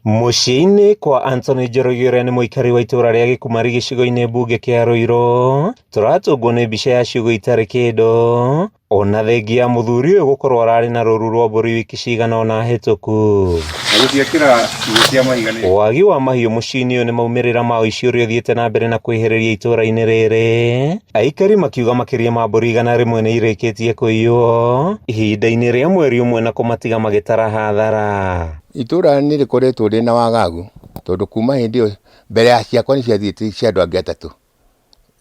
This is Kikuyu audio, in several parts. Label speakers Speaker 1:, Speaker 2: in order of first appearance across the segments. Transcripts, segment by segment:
Speaker 1: Mũciĩ-inĩ kwa Anthony Njoroge ũrĩa nĩ mũikari wa itũra rĩa Gĩkumari gĩcigo-inĩ mbunge kĩa Ruiru, tũratũngwo nĩ mbica ya ciugo itarĩ kĩndũ ona thengia ya mũthuri ũyũ gũkorwo ararĩ na rũru rwa mbũri wiki cigana ũna hĩtũku.
Speaker 2: Na gũtiakĩra ciugũ cia mahiga nĩ
Speaker 1: Wagi wa mahiũ mũciĩ-inĩ ũyũ nĩ maumĩrĩra ma ũici ũrĩa ũthiĩte na mbere na kwĩhĩrĩria itũra-inĩ rĩrĩ. Aikari makiuga makĩria ma mbũri 100 nĩ irĩkĩtie kũiywo ihinda-inĩ rĩa mweri ũmwe na kũmatiga magĩtara hathara.
Speaker 2: Itũra nĩ rĩkoretwo rĩna wagagu tondũ kuma hĩndĩ ĩyo mbere ya ciakwa nĩ ciathiĩte cia andũ angĩ atatũ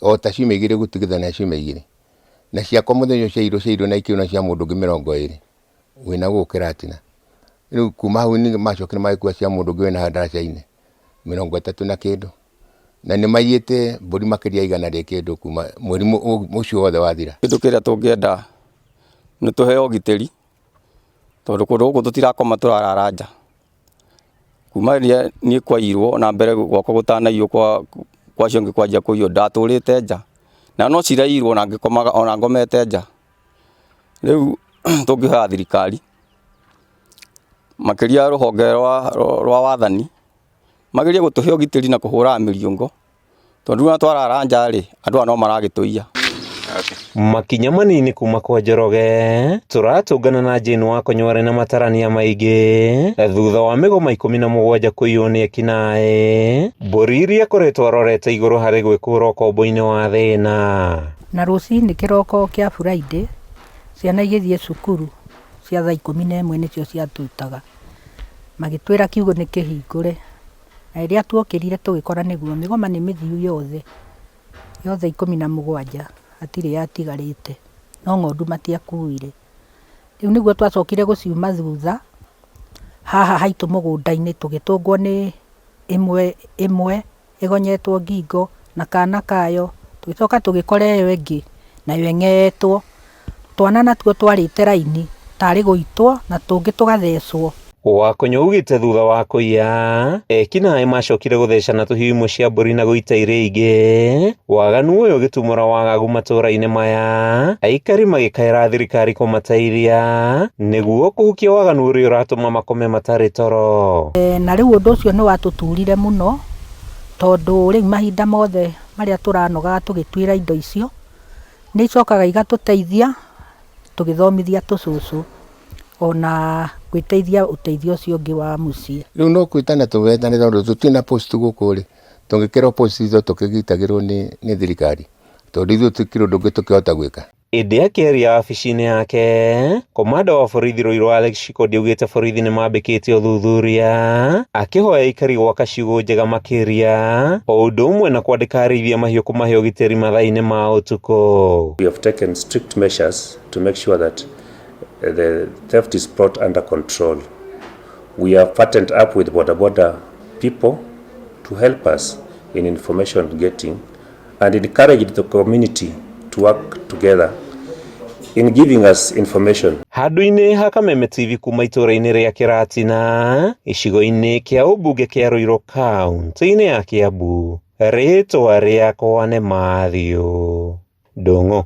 Speaker 2: o ta ciumia 2 gũtigithania ciumia 2 na ciakwa mũthenya ũcio ciairwo ciairwo na ikĩona cia mũndũ ũngĩ 20 wĩna gũkũ kĩratina. Rĩu kuma hau ningĩ macokire magĩkua cia mũndũ ũngĩ wĩna ndaraca-inĩ 30 na kĩndũ na nĩ maiyĩte mbũri makĩria ya 100 rĩa kĩndũ kuma mweri ũcio wothe wathira.
Speaker 3: Kĩndũ kĩrĩa tũngĩenda nĩ tũheo ũgitĩri tondũ kũndũ gũkũ tũtirakoma tũrarara nja. Kuma rĩrĩa niĩ kwaiyirwo na mbere gwakwa gũtanaiywo kwa acio angĩ kwanjia kũiywo ndatũrĩte nja na no ciraiyirwo na ngĩkomaga ona ngomete nja. Rĩu tũngĩhoya thirikari makĩria rũhonge rwa wathani magerie gũtũhe ũgitĩri na kũhũraga mĩriũngo tondũ rĩu ona twarara nja rĩ, andũ aya no maragĩtũiya.
Speaker 1: Makinya manini kuma kwa Njoroge tũratũngana na Jane wa Konyore na matarania maingĩ thutha wa mĩgoma 17 kũiywo nĩ ekinaĩ mbũri iria akoretwo arorete igũrũ harĩ gwĩkũra ũkombo-inĩ wa thĩna.
Speaker 4: Na rũcinĩ kĩroko kĩa Friday ciana igĩthiĩ cukuru cia thaa 11 nĩcio ciatutaga, magĩtwĩra kiugũ nĩ kĩhingũre, na rĩrĩa tuokĩrire tũgĩkora nĩguo mĩgoma nĩ mĩthiu yothe, yothe 17 hatirĩ yatigarĩte, no ng'ondu matiakuire. Rĩu nĩguo twacokire gũciuma thutha, haha haitũ mũgũnda-inĩ tũgĩtũngwo nĩ ĩmwe ĩmwe ĩgonyetwo ngingo na kana kayo, tũgĩcoka tũgĩkora ĩyo ĩngĩ nayo ĩng'etwo. Twana natuo twarĩte raini tarĩ gũitwo na tũngĩ tũgathecwo.
Speaker 1: Wakũnyũ augĩte thutha wa kũiya ekinaĩ macokire gũthecana tũhiũ imwe cia mbũri na gũita iria ingĩ. Waganu ũyũ ũgĩtumũra wagagu matũra-inĩ maya, aikari magĩkaĩra thirikari kũmateithia nĩguo kũhukia waganu ũrĩa ũratũma makome matarĩ toro.
Speaker 4: Na rĩu ũndũ ũcio nĩ watũturire mũno tondũ rĩu mahinda mothe marĩa tũranogaga tũgĩtuĩra indo icio nĩ icokaga igatũteithia tũgĩthomithia tũcũcũ ona gwĩteithia ũteithio ũcio ũngĩ wa mũciĩ.
Speaker 2: Rĩu no kwĩtana tũwetane tondũ tũtirĩ na post gũkũ rĩ, tũngĩkĩrwo post ithuĩ tũkĩgitagĩrwo nĩ thirikari tondũ ithuĩ tũtikĩrĩ ũndũ ũngĩ tũkĩhota gwĩka.
Speaker 1: Ĩndĩ akĩaria wabici-inĩ yake, komanda wa borithi Ruiru Alex Shikodi augĩte borithi nĩ mambĩkĩte ũthuthuria akĩhoya aikari gwaka ciugũ njega makĩria o ũndũ ũmwe na kwandĩka arĩithia mahiũ kũmahe ũgitĩri mathaa-inĩ ma ũtukũ.
Speaker 5: We have taken strict measures to make sure that the theft is brought under control. We have partnered up with boda boda people to help us in information getting and encouraged the community to work together in giving us information.
Speaker 1: Handũ-inĩ ha Kameme TV kuma itũra-inĩ rĩa Kĩratina gĩcigo-inĩ kĩa ũmbunge kĩa Ruiru kaunti-inĩ ya Kiambu, rĩtwa rĩakwa nĩ Matthew Ndung'u.